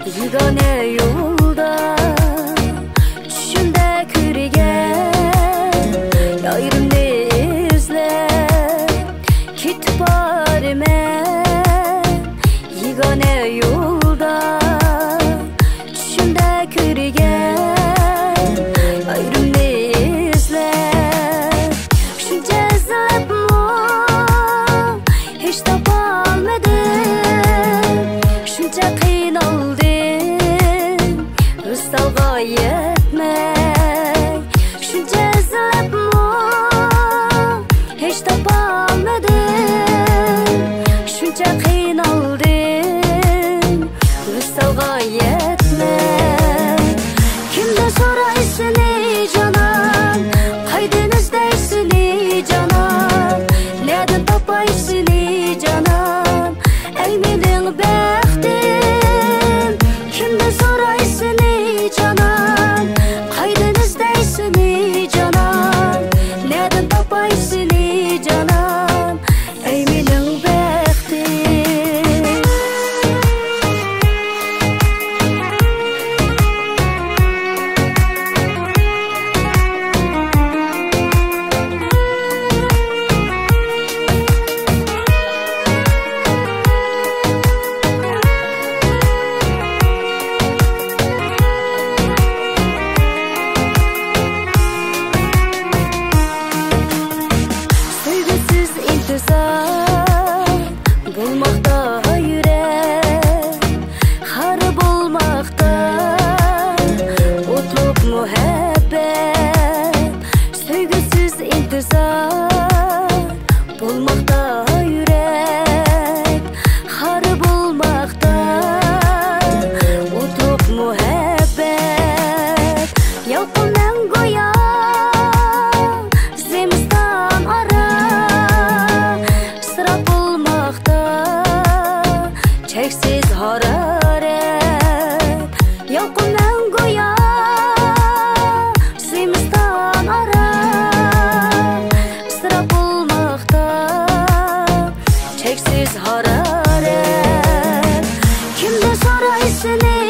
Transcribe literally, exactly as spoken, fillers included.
يېگانە يولدا چۈشۈمدە كۆرگەن يارىمنى ئىزلەپ كېتىپ بارىمەن. يېگانە يولدا چۈشۈمدە كۆرگەن يارىمنى ئىزلەپ، شۇنچە ئىزلەپمۇ ھېچ تاپالمىدىم. شۇنچە قىينالدىم ۋىسالغا يەتمەي، شۇنچە ئىزلەپمۇ ھېچ تاپالمىدىم. شۇنچە قىينالدىم ۋىسالغا يەتمەي. كىمدىن سوراي سېنى جانان، قايدىن ئىزدەي سېنى جانان، نەدىن تاپاي سېنى جانان؟ ئەي مېنىڭ بەختىم، كىمدىن سوراي سېنى جانان، قايدىن ئىزدەي سېنى جانان، نەدىن تاپاي سېنى جانان؟ ئەي مېنىڭ بەختىم. سۆيگۈسىز ئىنتىزار بولماقتا يۈرەك، خار بولماقتا ئوتلۇق مۇھەببەت. سۆيگۈسىز ئىنتىزار بولماقتا يۈرەك، خار بولماقتا ئوتلۇق مۇھەببەت. يالقۇنۇڭ گويا زىمىستان ئارا، ئىسراپ بولماقتا چەكسىز ھارارەت. يالقۇنۇڭ گويا زىمىستان ئارا، ئىسراپ بولماقتا چەكسىز ھارارەت. كىمدىن سوراي سېنى